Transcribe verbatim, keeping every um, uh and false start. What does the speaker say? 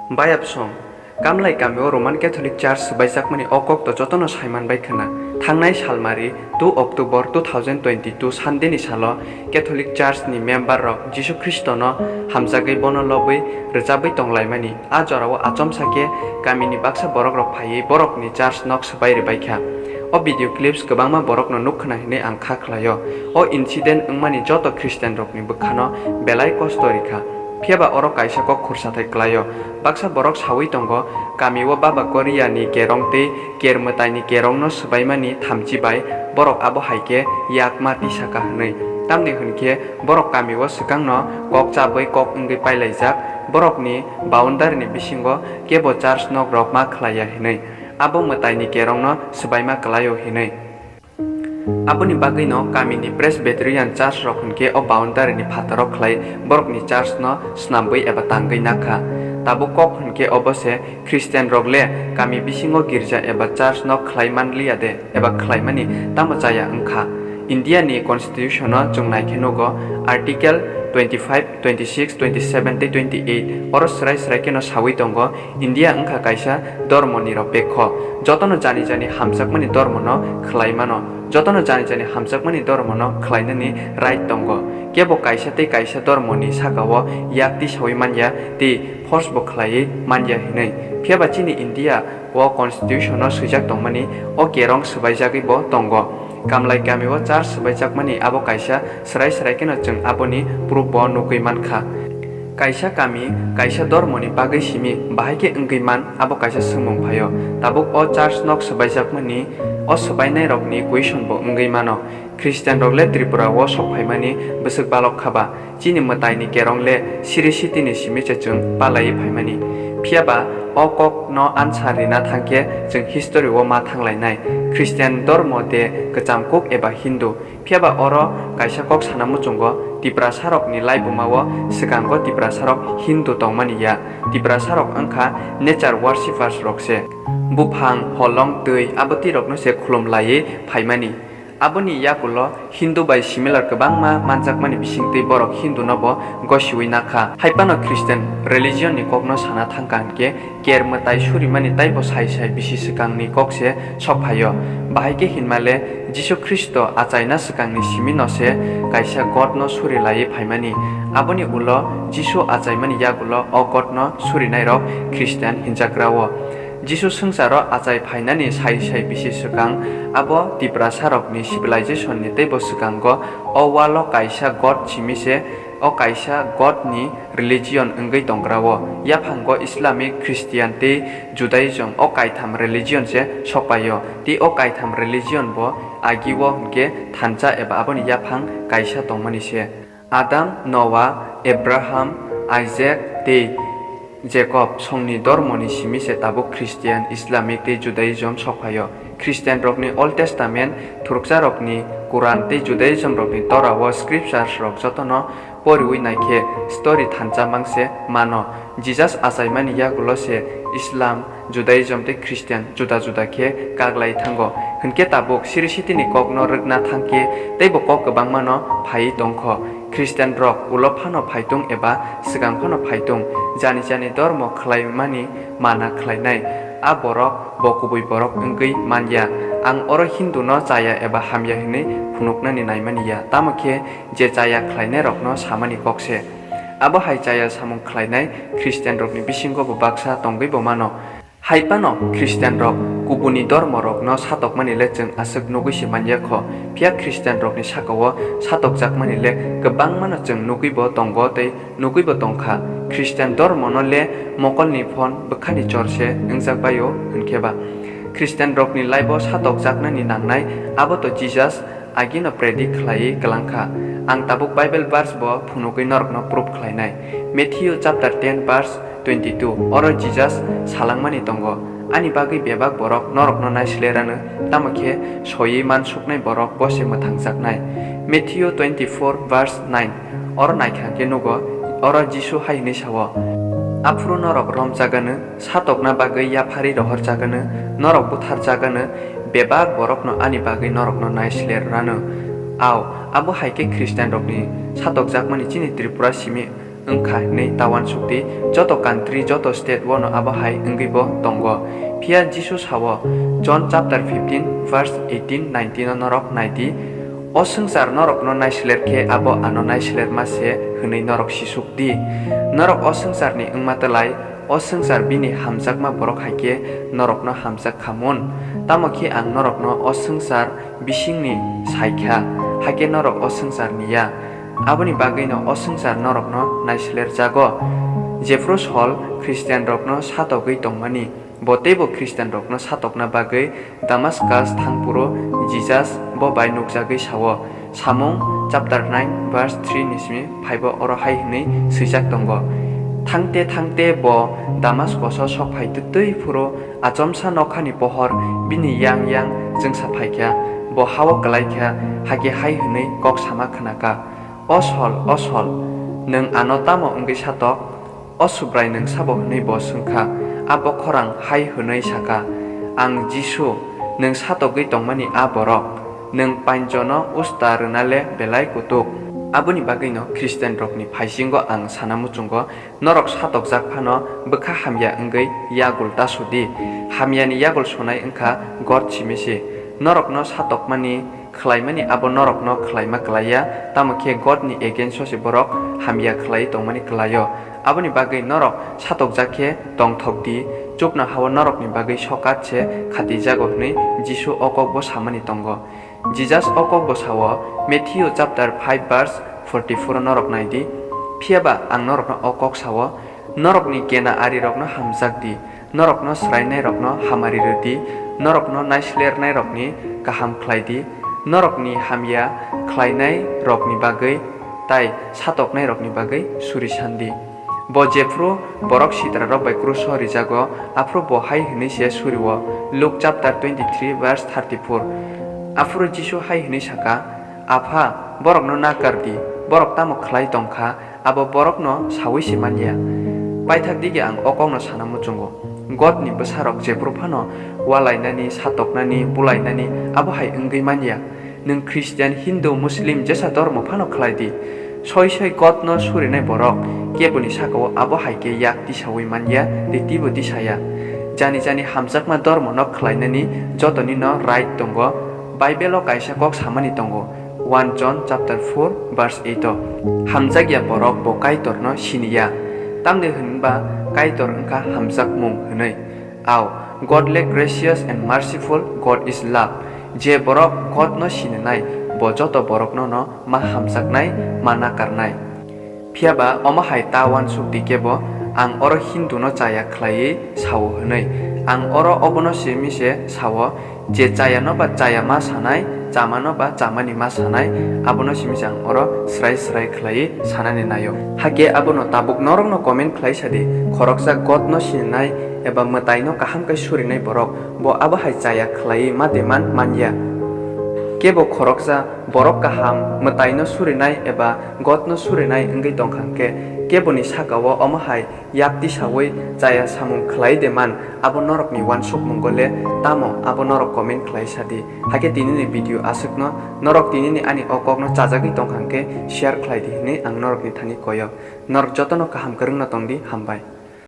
Bayapsong, Kamlai kamio Roman Catholic Church swbaijakmani o kokto jotono saiman bai khna. Thangnai salmari two October two thousand twenty-two Sunday ni salo Catholic Church ni member rok Jisu Khristo no hamjagwi bono lobwi rwchabwi tonglaimani a jorao achomsa khe kamini baksa borok rok phaiwi borok ni church nok swbai rwbai kha. O video clips kwbangma borok no nuk khna hinwi ang kha khlaio. O incident wngmani joto Christian rok ni bwkha no belai kosto rikha. Phiya ba oro kaisa kok khursathai klaio. Baksa borok saui tongo, kami o Baba Korea ni kerong tei Ker mwtai ni kerong no swbaimani thamchi bai borok abo hai khe yak ma tisa kha hwnwi. Tamni hwn khe borok kami o swkang no kok chabwi kok wngwi pailaijak, borok ni boundary ni bisingo kebo church nok rok ma khlai ya hwnwi. Abo mwtai ni kerong no swbaima klaio hwnwi. Aboni bagwino kamini Presbyterian church rok hwnkhe o boundary ni phataro khlai borokni church no snambwi eba tangwi nakha. Tabuk kok hwnkhe obo se, Christian rok le kami bisingo girja eba church no khlai manliya de eba khlaimani tamo chaya wngkha? India ni constitution o chwng naikhe nugo, article twenty five, twenty six, twenty seven tei twenty eight oro swrai swrai kheno sawi tongo, India wngkha kaisa dormo nirapekho. Jotono jani jani hamjakmani dormo no khlai mano. Jotono jani jani hamjakmani dormo no khlainani right tongo. Kebo kaisa tei kaisa dormo ni saka o yak tisawi manya tei force bo khlaiwi manya hinwi. Phiya ba chini India o constitution o swijak tongmani o kerong swbaijagwi bo tongo. Kamlai kami o church swbaijakmani abo kaisa swrai swrai kheno chwng aboni proof bo nugwi mankha. Kaisa kami, kaisa dormoni bagwi simi bahai khe wngwi man, abo kaisa swngmung phaio. Tabuk o church nok swbaijakmani, o swbainairokni question bo wngwi mano. Christian rok le Tripura o sok phaimani bwswk balok kha ba? Chini mwtai ni kerong le siri siti ni simi se chwng palaiwi phaimani. Phiya ba o kok no answer rina thang khe chwng history o ma thanglainai. Christian dormo de kwcham kuk eba Hindu. Phiya ba oro kaisa kok sana muchungo, Tiprasa rok ni laibuma o swkango Tiprasa rok Hindu tongmani ya. Tiprasa rok wngkha nature worshippers rok se. Buphang, holong, twi, abo twi rok no se khulum laiwi phaimani. Aboni yakulo Hindu bai similar kwbangma manjakmani bisingtwi borok Hindu no bo gosiwi nakha. Hai phano Christian religion ni kok no sana thangkha hinkhe, Ker mwtai surimani taibo sai sai bisi swkangni kok se sok phaio. Bahai khe hinmale Jisu Khristo achaina swkangni simi no se kaisa God no suri laiwi phaimani. Aboni ulo Jisu achaimani yagulo o God no surinairok Christian hinjakrao. Jisu swngcharo achai phainani sai sai bisi swkang abo Tiprasarokni civilization ni teibo swkango o walo kaisa God simi se O kaisa God ni religion wngwi tonggrao. Yaphango Islamic, Christian tei Judaism o kaitham religion se sokpaio. Tei o kaitham religion bo agio hwnkhe thansa eba aboni yaphang kaisa tongmani se. Adam, Noah, Abraham, Isaac tei Jacob songni dormoni simi se tabuk Christian, Islamic tei Judaism sokphaio. Christian rokni Old Testament, thuruksa rokni Quran tei Judaism rokni Torah o scriptures rok jotono poriwi naikhe story thansa mangse mano. Jesus achaimani yagulo se Islam, Judaism tei Christian juda juda khe kaglai thango. Hinkhe tabuk siri sitini kokno rwkna thangkhe teibo kok kwbangmano phaiwi tongkho. Christian rok ulo phano phaitung eba swkang phano phaitung, jani jani dormo khlaimani mana khlainai, a borok bo kubui borok wngwi manya. Ang oro Hindu no chaya eba hamya hinwi phunuknani naimani ya, tamo khe je chaya khlainai rokno samani kok se. Abo hai chaya samung khlainai Christian rokni bisingo bo baksa tongwi bo mano. Hai phano Christian rok kubuni dormo rokno satokmani le chwng aswk nugwi se manya kho, phiya Christian rokni sakao satokjakmani le kwbangmano chwng nugwi bo tongo tei nugwi bo tongkha. Christian dormo no le mokolni phon bwkhani chor se wngjak baio hwnkhe ba. Christian rokni laibo satokjaknani nangnai abo to Jesus agino predict khlaiwi kwlangkha. Ang tabuk Bible verse bo phunugwi norokno proof khlainai. Matthew chapter ten verse twenty two, oro Jesus salangmani tongo, "Ani bagwi bebak borok norokno naislerano, tamo khe soiwi mansuknai borok bo se mwthangjaknai." Matthew twenty four verse nine, oro naikha khe nugo, oro Jisu hai hwnwi sao, "Aphuru norok romjagano, satokna bagwi yapharwi rohorjagano, norok butharjagano, bebak borokno ani bagwi norokno naislerano." Ao, abo hai khe Christian rokni satokjakmani chini Tripura simi wngkha hwnwi ta uansukdi. Joto country, joto state-o no abo hai wngwi bo tongo. Phiya Jisu sao, John chapter fifteen verse eighteen, nineteen-o norok naidi, "O swngchar norokno naisler khe abo ano naislerma se hwnwi norok sisukdi. Norok o swngcharni wngma twlai, o swngchar bini hamjakma borok hai khe norokno hamjak kha mun. Tamo khe ang norokno o swngchar bisingni sai kha, hakhe norok o swngcharni ya. Aboni bagwino o swngchar norokno naislerjago." Jephru Sol Khristianrokno satogwi tongmani, bo teibo Khristianrokno satokna bagwi Damaskas thangphuru Jisas bo bai nukjagwi sao. Samung chapter nine verse three ni simi phaibo oro hai hwnwi swijak tongo, "Thangte thangte bo Damaskoso sok phai twtwi phuru achomsa nokhani pohor bini yang yang chwngsa phaikha, bo hao kwlaikha, hakhe hai hwnwi kok sama khnakha, 'O Sol, o Sol, nwng ano tamo wngwi satok?' 'O Subrai, nwng sabo?' hwnwi bo swngkha. A bokhorang hai hwnwi sakha, 'Ang Jisu, nwng satogwi tongmani a borok. Nwng painjono usta rwna le belai kutuk.' Aboni bagwino Khristianrokni phaisingo ang sana muchungo, norok satokjak phano bwkha hamya wngwi yagul ta sudi. Hamyani yagul sonai wngkha God simi se. Norokno satokmani khlaimani abo norokno khlaima klai ya, tamo khe Godni against-o se borok hamya khlaiwi tongmani klai-o. Aboni bagwi norok satokjak khe tongthok di, chuknoha-o norokni bagwi sokat se khatijago hwnwi Jisu o kokbo samani tongo. Jisas o kokbo sao, Matthew chapter five verse forty-four-o norok nai di, "Phiya ba ang norokno o kok sao, norokni kena arirokno hamjak di, norokno swrainairokno hamari rw di, norokno naislernairokni kaham khlai di, norokni hamya khlainairokni bagwi tai satoknairokni bagwi suri san di." Bo jephru borok sitrarok bai kruso rijago, aphuru bo hai hwnwi se suri-o, Luk chapter twenty-three verse thirty-four. Aphuru Jisu hai hwnwi sakha, "Apha, borokno nakar di, borok tamo khlai tong kha, abo borokno saui se man ya." Paithak dige ang o kokno sana muchungo. Godni bwsarok jephru phano walainani, satoknani, bulainani abo hai wngwi man ya. Nwng Khristian, Hindu, Muslim jesa dormo phano khlai di. Soi soi Godno surinai borok keboni saka-o abo hai khe yak tisaui man ya tei teibo tisa ya. Jani jani hamjakma dormono khlainani jotonino right tongo. Bible-o kaisa kok samani tongo, one John chapter four verse eight-o, "Hamjakya borok bo Kaitorno sini ya, tamni hwnba Kaitor wngkha hamjakmung," hwnwi. Ao, "Godly, gracious and merciful God is love." Je borok Godno sininai, bo joto borokno no ma hamjaknai, ma nakarnai. Phiya ba omo hai ta uansuk di kebo, ang oro Hinduno chaya khlaiwi sao hwnwi. Ang oro obono simi se sao, je chayano ba chaya ma sanai, chamano ba chamani ma sanai, abono simi se ang oro srai srai khlaiwi sanani naio. Hakhe abono tabuk norokno comment khlai sa di, khoroksa Godno sininai eba mwtaino kaham khe surinai borok, bo abo hai chaya khlaiwi ma de man man ya. Kebo khoroksa borok kaham mwtaino surinai eba Godno surinai wngwi tongkha hwnkhe, keboni saka-o omo hai yak tisaui chaya samung khlai de man, abo norokni uansukmungo le tamo, abo norok comment khlai sa di. Hakhe tinini video aswkno, norok tinini ani o kokno chajagwi tongkha hwnkhe share khlai di hwnwi ang norokni thani koyo. Norok jotono kaham kwrwngno tong di, hambai.